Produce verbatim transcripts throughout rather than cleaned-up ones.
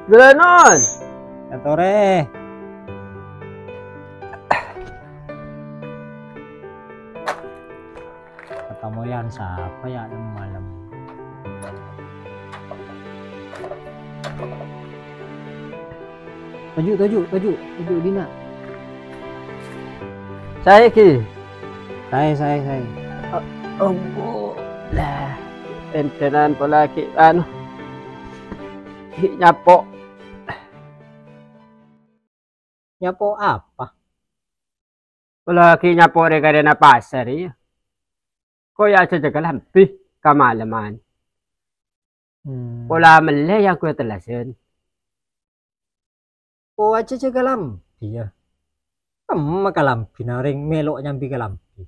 Ghulâ nu'un. Èyatorè. Katamoyan sapa ya malem? Toju', toju', toju', toju' dinna'. Saè ghi. Saè, saè, saè. A-, ambu. Lah, èntenan pola ghi' anu. Ghi' nyapo'. Nyapo' apa? Pola ghi' nyapo' rè-karèna pasar, iyâ. Ko' ya ajhâjhâ kalambhi ka malemman. Hmm. Pola mellè ya ghulâ tellasan. Oh, ajhâjhâ kalambhi, ya. Kemma kalambhina orèng mèlo nyambi kalambhi?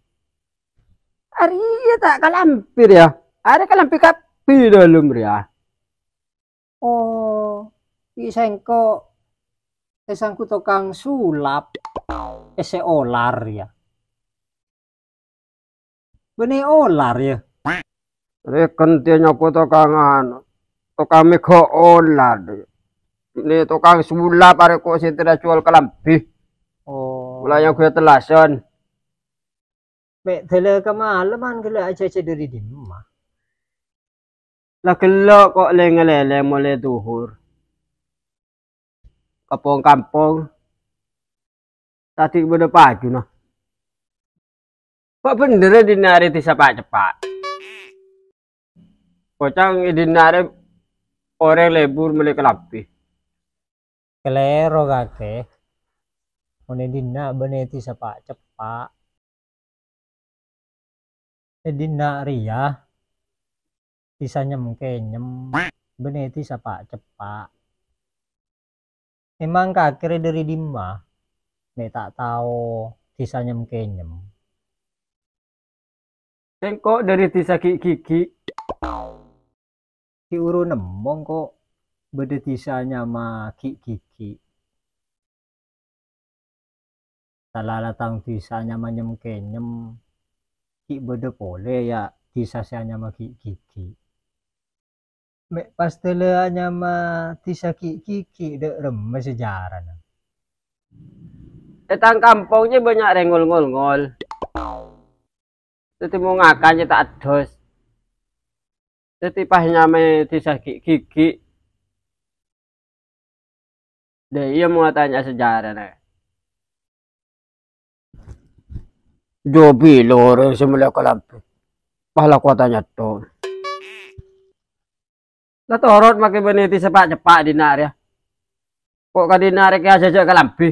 Arèya ta' kalambhi rèya. Arèya kalambhi kabbhi dâlem rèya. Oh, bi' sèngko' èsangghu tokang sulap, èssè olar, ya. Bânnè olar, ya? Rèken tèya nyapo tokang anu, tokang mèghâ olar. Nè tokang sulap arè ko' sè tèra jhuwâl kalambhi. Oh. Pola ya ghulâ tellasan. Mè' dâlâ ka malemman ghellâ' ajhâjhâ dâri dimma? La ghellâ' ko' lèng-ngalèlèng molaè dhuhur. Ka pong-kampong. Tadâ' bâdâ pajuna. Bâ' bhendherrâ dinna' rè dhisa Pa' Ceppa'. Koca'na è dinna' rè orèng lebur mellè kalambhi. Kalèro, kakè. Mon è dinna' bânnè dhisa Pa' Ceppa'. È dinna' rèya, dhisa Nyem-Kènyem, bânnè dhisa Pa' Ceppa'. Emang kakè rè dâri dimma, mè' ta' tao dhisa Nyem-Kènyem? Sèngko' dâri dhisa Ghi'-Ghighi'. Ghi' buru nemmo ko' bâdâ dhisa nyama Ghi'-Ghighi'. Sala la tang dhisa nyama Nyem-Kènyem, ghi' bâdâ polè ya dhisa sè anyama Ghi'-Ghighi'. Mè' pas dâlâ anyama dhisa Ghi'-Ghighi' dâ' remma sejarana. È tang kampong jiyâ bânnya' rèng ngol-ngol. Dhâddhi mon ngakan jiyâ ta' addos. Dhâddhi pas nyamaè dhisa Ghi'-Ghighi'. Dâ' iyâ mon atanya sejarana. Jhâ' bilâ orèng sè mellè kalambhi. Pas la ko' atanya to. La torot makè bânnè dhisa Pa' Ceppa' dinna' rèya. Ko' ka dinna' rè kè ajhâjhâ kalambhi.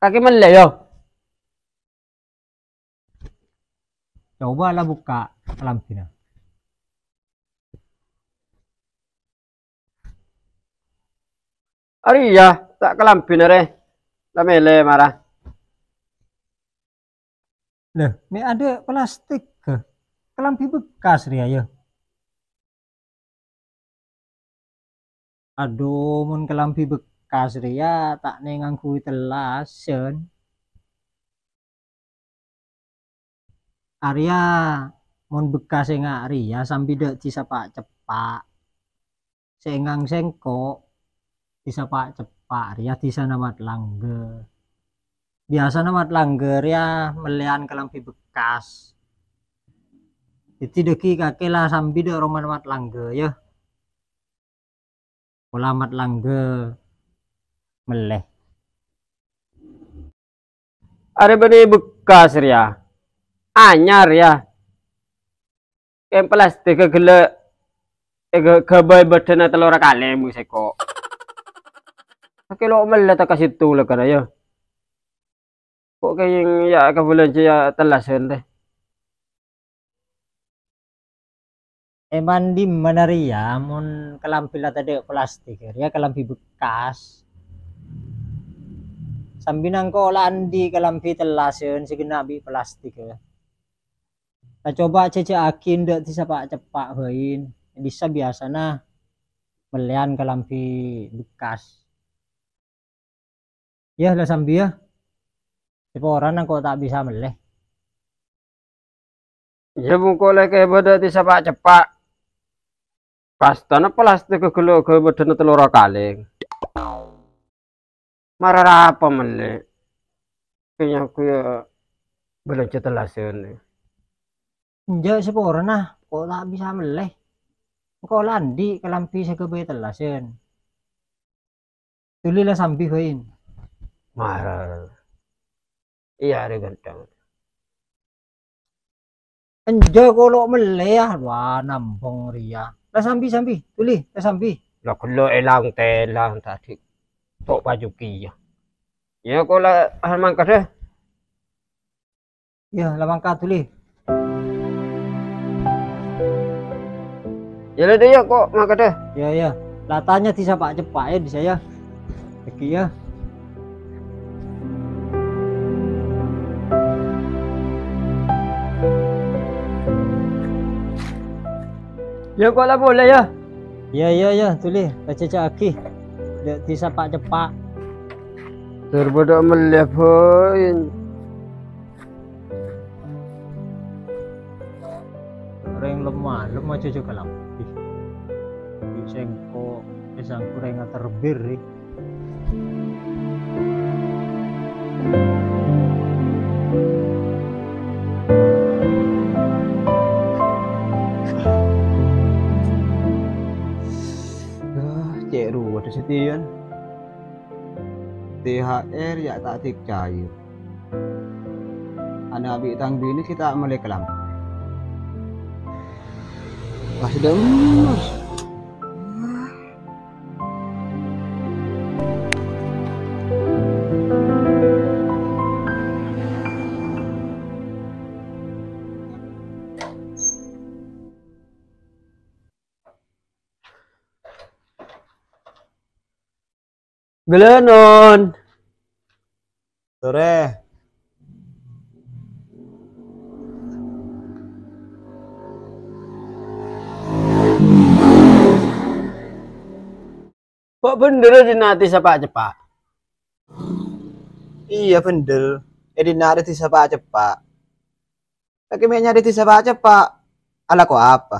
Kakè mellè, yâ. Coba la bukka' kalambhina. Arèya, ta' kalambhina rè. La mellè mara. Lè, mè' adâ' plastik, kalambhi bekkas rèya, yâ. Adhu, mon kalambhi bekkas rèya ta' nèngangghuy tellasan. Arèya, mon bekkas enga' rèya sambi dâ' dhisa Pa' Ceppa'. Sè engang sèngko', dhisa Pa' Ceppa' rèya dhisana Mat Langgâ. Biyasana Mat Langgâ rèya mellèyan kalambhi bekkas. Dhâddhi dâggi' kakè la sambi dâ' romana Mat Langgâ, yâ. Pola Mat Langgâ mellè. Arè bânnè bekkas rèya. Anyar, yâ. Kèng plastik ghellâ' è ghâbây bâdâna tello ra kalèng sèngko'. Kakè lo' mellè ta' ka sèttong la kana, yâ. Ko' kèng ya kabâlânjhâ ya tellasan rè. È man-, dimma rèya mon kalambhi la tadâ' plastik, rèya kalambhi bekkas. Sambi nangko' la andi' kalambhi tellasan sè ghenna' bi' plastik. La coba jhâjhâ'âghi endâ' dhisa Pa' Ceppa' bhâi, dhisa biyasana mellèyan kalambhi bekkas. Yâ, la sambi, yâ. Sè porana ko' ta' bisa mellè. Yâ, bungko lè kè bâdâ dhisa Pa' Ceppa'. Pastana plastik ghellâ' ghâbây bâdâna tello ra kalèng. Mara arapa mellè? Kèng aku ya bâlânjhâ tellasan. Enjâ' saporana, ko' ta' bisa mellè. Engko' la andi' kalambhi sè ghâbây tellasan. Dhuli la sambi bhâi. Mara. Iyâ, rè ghântheng. Enjâ' kolo' mellè, ya. Wah, nambhong rèya. La sambi, sambi. Dhuli, la sambi. La ghellu èlang tèlang tadi. Tok paju kèya. Ya, ko' la, ah, mangkat, deh. Ya, la mangkat dhuli. Ya, la, deh, ya, ko' mangkat, deh. Ya, ya. La tanya dhisa Pa' Ceppa', ya, dhisa, ya. Lagi, ya. Ya, ko' la polè, ya. Ya, ya, ya, dhuli. La jhâjhâ'aghi. Dâ' dhisa Pa' Ceppa'. Darbâdâ mellè, bhâi. Orèng lemma, lemma jhâjhâ kalambhi. Bi' sèngko', è sèngko' orèng aterbir, rè. Yâ, cè' rowa dâ' satèyan. T H R ya ta' dikcair. Ana' bi' tang binè ghi' ta' mellè kalambhi. Pas dâmmes. Ghâlânon. Torè. Kok bhendher è dinna' dhisa Pa' Ceppa'? Iyâ, bhendher. È dinna' dhisa Pa' Ceppa'. Kakè mè' nyarè dhisa Pa' Ceppa'. Alako apa?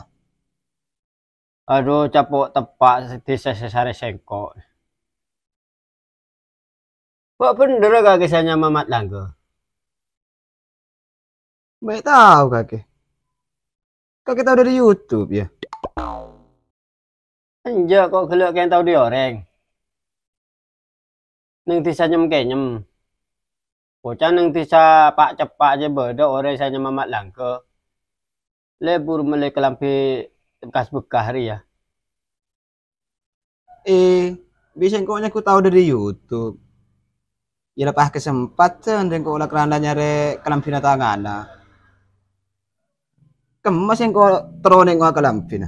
Adhu, capo' teppa' dhisa sè sarè sèngko'. Kok bhendher kakè sè nyama Mat Langgha? Mè' tao kakè. Kakè tao dâri YouTube, yâ? Enjâ', kok ghellâ' kèng tao dâri orèng. Neng dhisa Nyem-Kènyem. Bocah neng dhisa Pa' Ceppa' jâ bâdâ orèng sè nyama Mat Langgha. Lebur mellè kalambhi bekas-bekas rèya. Eh, bi' sèngko' nyangko tao dâri YouTube. Yâ, la pas kasempadhân sèngko' la kerana nyarè kalambhina tangana. Kemma sèngko' terro nengo'a kalambhina.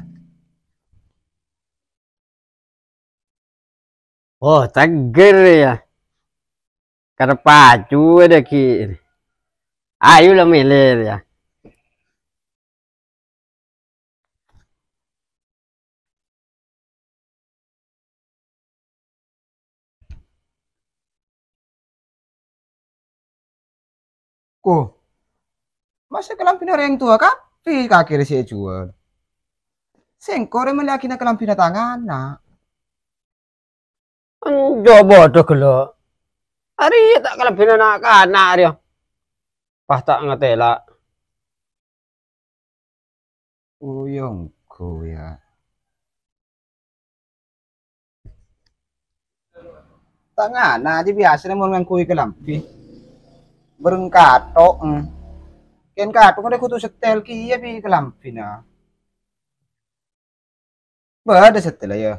Oh, cagghâr, yâ. Karè paju dâggi'. Ayu la mellè, yâ. Ko, masa kalambhina orèng towa kabbhi kakè rè sè èjhuwâl? Sèngko' rè mellèyaghina kalambhina tangana. Enjâ' bâdâ ghellâ'. Arèya ta' kalambhina na'-kana' rèya. Pas ta' ngatèla'. Oh, yâ ongghu, yâ. Tangana jâ biyasana mon ngangghuy kalambhi. Bâreng kathok, em. Kèng kathok rè kodhu setel kèya bi' kalambhina. Bâdâ setel, yâ.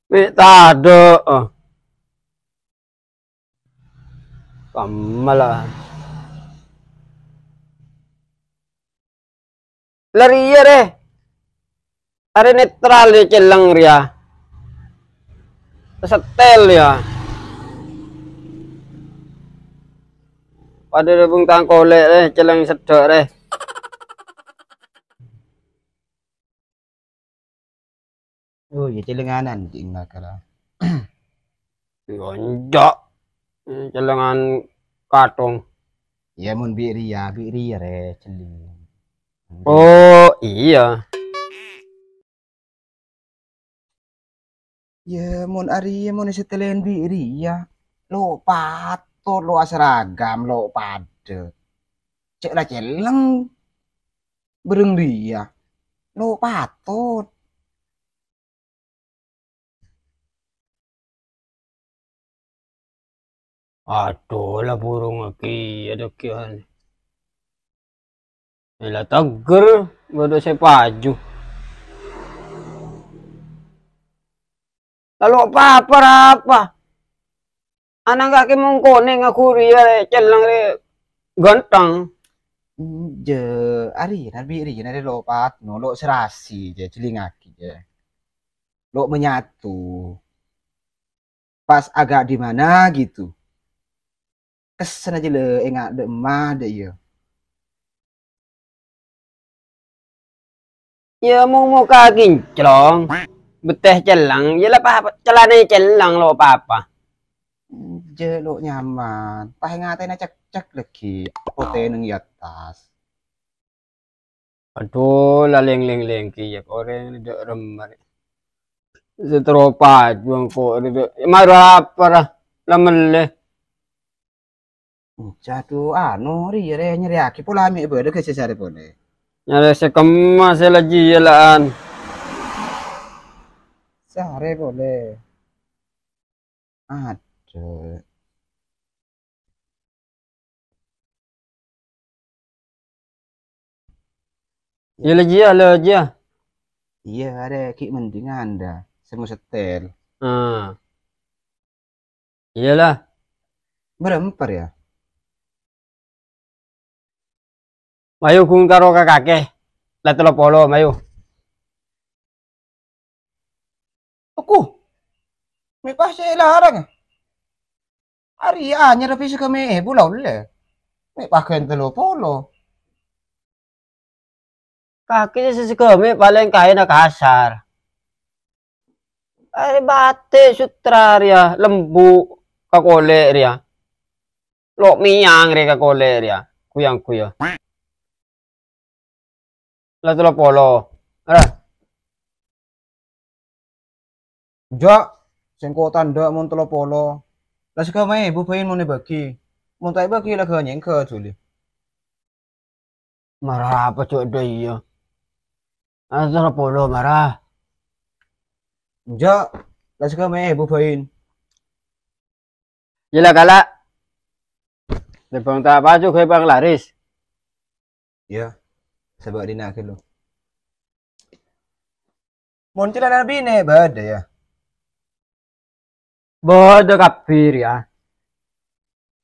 Mè' tadâ'. Kamma la. La rèya, rè. Arè netral rè celleng rèya. Setel, yâ. Padâ bhungtang kolè', rè, celleng seddhâ', rè. Oh, yâ, cellenganan, cè' ngakala. Yâ, enjâ'. Cellengan kathong. Yâ, mon bi' rèya, bi' rèya, rè, celleng. Oh, iyâ. Yâ, mon arèya, mon èsèttèlèn bi' rèya, lo' patot, lo' asaragam, lo' padâ. Cè' la celleng bâreng rèya, lo' patot. Adhu, la burung kèya, adhu kèya. Ella tagghâr, bâdâ sè paju. Lalu apa-apa, apa? Ananggâ kè mon konèng aghuri rè, celleng rè, ghântheng. Jâ, arèya, bi' rèya, narè lo' patno, lo' serasi, jâ, jhilingaghi, jâ. Lo' menyatu. Pas agak di mana gitu. Kessen ajâ la enga' dâ' emma dâ' iyâ. Yâ, mon moka kinclong, bettè celleng, yâ la pa-, calana celleng lo' apa-apa. Jâ lo' nyaman, pas ngatèna cekcek lagi, potè neng è attas. Adhu, la lèng-lèng-lèng kèya orèng dâ' remma rè. Sè terro paju engko' rè dâ'. Mara apa ra? La mellè. Jâ adhu, anu, rèya rè nyarèyaghi pola mè' bâdâ ghâ sè sarè polè. Nyarè sè kemma sè la jiyâ la'an. Sarè polè. Adhu. Yâ la jiyâ, la jiyâ. Iyâ, arè ghi' mendingan dâ, sè mosetèl. Ah. Iyâ la. Bârâmpa rèya? Mayu ghun karo ka kakè. La tello polo, mayu. Oku, mè' pas sè èlarang. Arèya anyar pèssè ghâmè èbu la ollè. Mè' pas ghun tello polo. Kakè sè saghâmè palèng kaènna kasar. Arè batè' sutra rèya, lembu' ka kolè' rèya. Lo' mèyang rè ka kolè' rèya, gu-yang-guyu. La tello polo. Ra. Enjâ', sèngko' tandhâ' mon tello polo. La saghâmè èbu bhâi mon èbâgi. Mon ta' èbâgi la ghânyèngghâ dhuli. Mara apa jhâ' dâ' iyâ? Ator polo mara. Enjâ', la saghâmè èbu bhâi. Yâ la kala. Lèbâng ta' paju ghâbây panglaris. Yâ, sabâ' dinna' ghâllu. Mon calana binè' bâdâ, yâ? Bâdâ kabbhi rèya.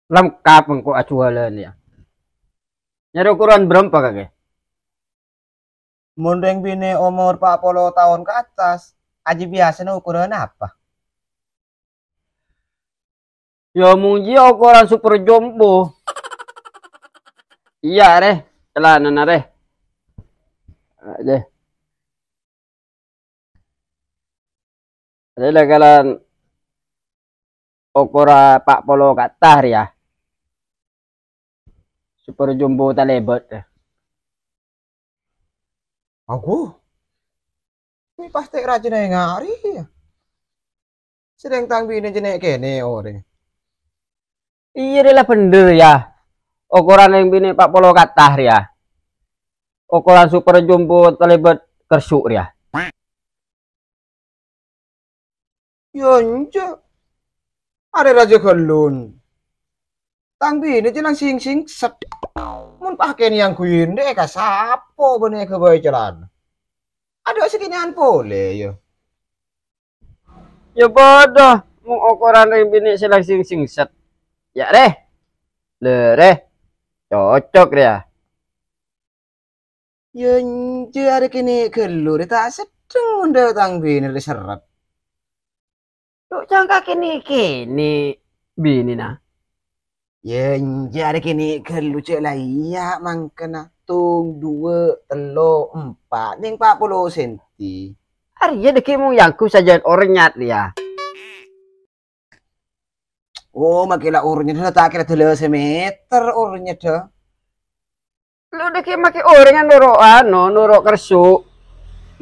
Lengkap engko' ajhuwâlân, yâ. Nyarè okoran bârâmpa, kakè? Mon rèng binè' omor pa' polo taon ka attas, ajiyâ biyasana okoran apa? Yâ, mon jiyâ okoran super jumbo. Iyâ, rè. Calanana, rè. Rè. Rè, la kalan okora pa' polo ka attas rèya. Super jumbo talèbât, rè. Aku? Mè' pastè rajâna enga' rèya. Sèrèng tang binè jâ nè'-kènè' orèng. Iyâ, rè la bhendher, yâ. Okoran rèng binè' pa' polo ka attas rèya. Okoran super jumbo talèbât kersu' rèya. Yâ, enjâ'. Arè rajâ ghâllun. Tang binè jâ langsing singset. Mon pakèn yang ghuyu ndhâ' ka sapa bânnè ghâbây calana. Adâ' sakènè'an polè, yâ. Yâ padâ, mon okoran rèng binè' sè langsing singset. Yâ, rè. Lè, rè. Cocok, rè, yâ. Yâ, enjâ' arè kènè' ghâllu rè ta' seddheng mon dâ' tang binè rè serret. Lo' cangka kènè'-kènè' binèna. Yâ, enjâ' arè kènè' ghâllu cè' la iyâ mangkana. Tong, duwâ', tello', empa', nèng pa' polo senti. Arèya dhâggi' mon yanggu sajân ornyat rèya. Oh, makè la ornyat, ta' kèra dâlâ sameter ornyat, dâ. Lo' dhâggi' makè ornyat noro' ano, noro' kersu'.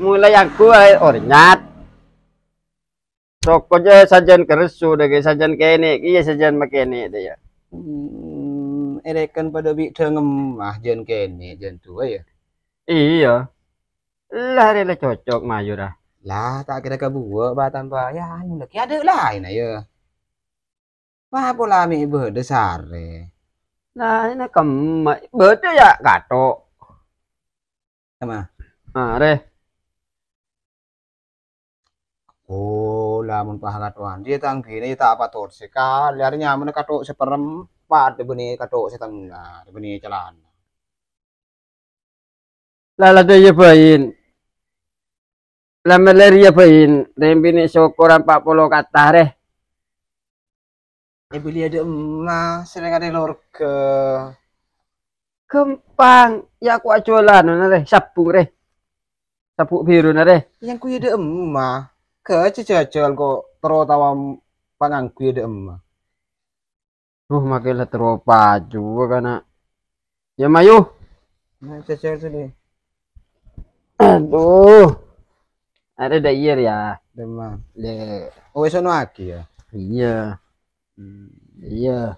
Mon la yanggu aè ornyat. Soko jâ sajân kersu, dâggi' sajân kènè', iyâ sajân makènè', dâ, yâ. Hmm, èrèken padâ bi' dhângem, ah, jân kènè', jân duwâ, yâ? Iyâ. Lah, rè la cocok, mayu, ra. Lah, ta' kèra kabuwâ, ba-, tamba, yâ, anu, lagi ada lain, yâ. Wah, pola mè' bâdâ sarè. Nah, ini kemma-, bâdâ ya, kathok. Kemma? Nah, rè. Oh, lamun pas kathok andi' tang binè ta' apa torse. Kali arè nyamana kathok saperempat, bânnè kathok satengnga, bânnè calana. La, la, dâ' iyâ bâin. La, mellè rèya bâin, rèmpènè sokor empa' polo kata, rè. Èbellia dâ' emma, sèrèng arè lorga. Ghâmpang, yâ, ko' ajhuwâlana, rè, sabbhung, rè. Sabbhung bhiruna, rè. Yang kuya dâ' emma, ghâ jhâjhâl ko' terro tao pangangguy dâ' emma. Duh, make la terro paju kana'. Ya, mayu. Nah, jhâjhâl sini. Aduh. Arè dâ' iyâ, ya. Demam. Le. Oh, wis ono agi, ya? Iyâ. Hmm. Iyâ.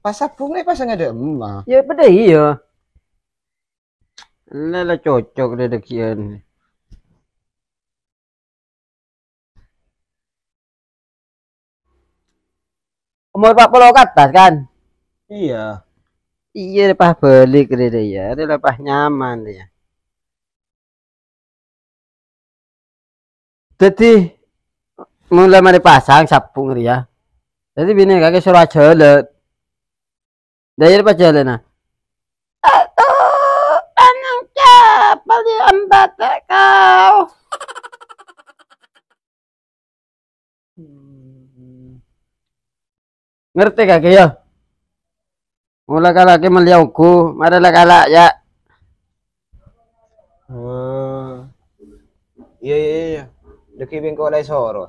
Pas sabbhung, eh, pas ngadâ' emma. Ya, padâ iyâ. La, la cocok dâ-, dâggi'ân. Umur empa' polo ka attas, kan? Iyâ. Iyâ, pas bâlik rè, rè, ya. Rè, la pas nyaman, ya. Dâddhi, mon la marè pasang sabbhung rèya. Dâddhi, binè kakè soro ajhâlân. Dâjâr pajhâlâna. Atu, anang capal di ambata kau. Ngartè kakè, ya? Mola kala'è mellèya ongghu, mara la kala', ya. Oh. Iyâ, iyâ, iyâ. Dâggi' bengko la èsoro.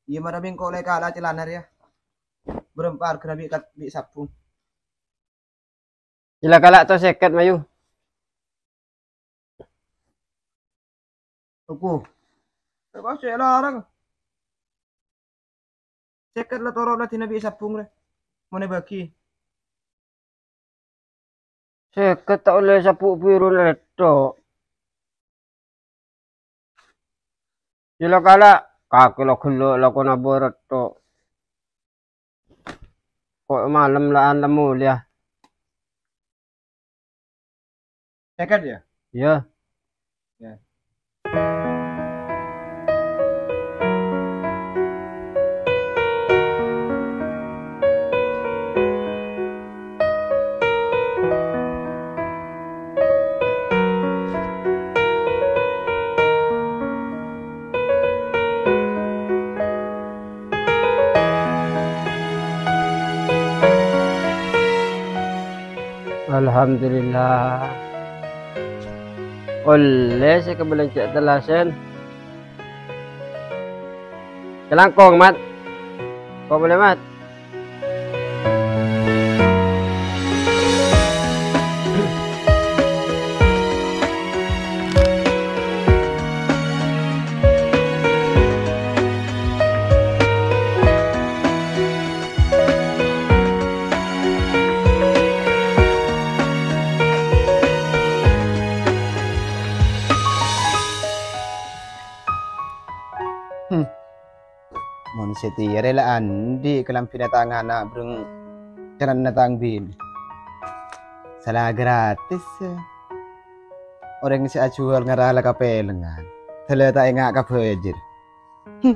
Iyâ, mara bengko la èkala' calana rèya. Bârâmpa arghâna bi' kat-, bi' sabbhung. Ila kala' to sèket, mayu. Oku. Apa sè larang? Sèket la toro' la dina bi' sabbhung rè. Mon èbâgi. Sèket ta' ollè sabbhung bhiruna rèya. Ila kala', kakè la ghellâ' lakona bârâ' to. Ko' malem la antem molèya. Sèket, ya? Iyâ. Ya. Alhamdulillah. Ollè sè kabâlânjhâ tellasan. Kalangkong, Mat. Kok boleh, Mat? Hmm. Mon satèya rè la andi' kalambhina tang ana' bhâreng calanana tang binè. Sala gratis, yâ. Orèng sè ajhuwâl ngara la kapèlengan. Dâlâ ta' enga' kabâjâr. Hmm.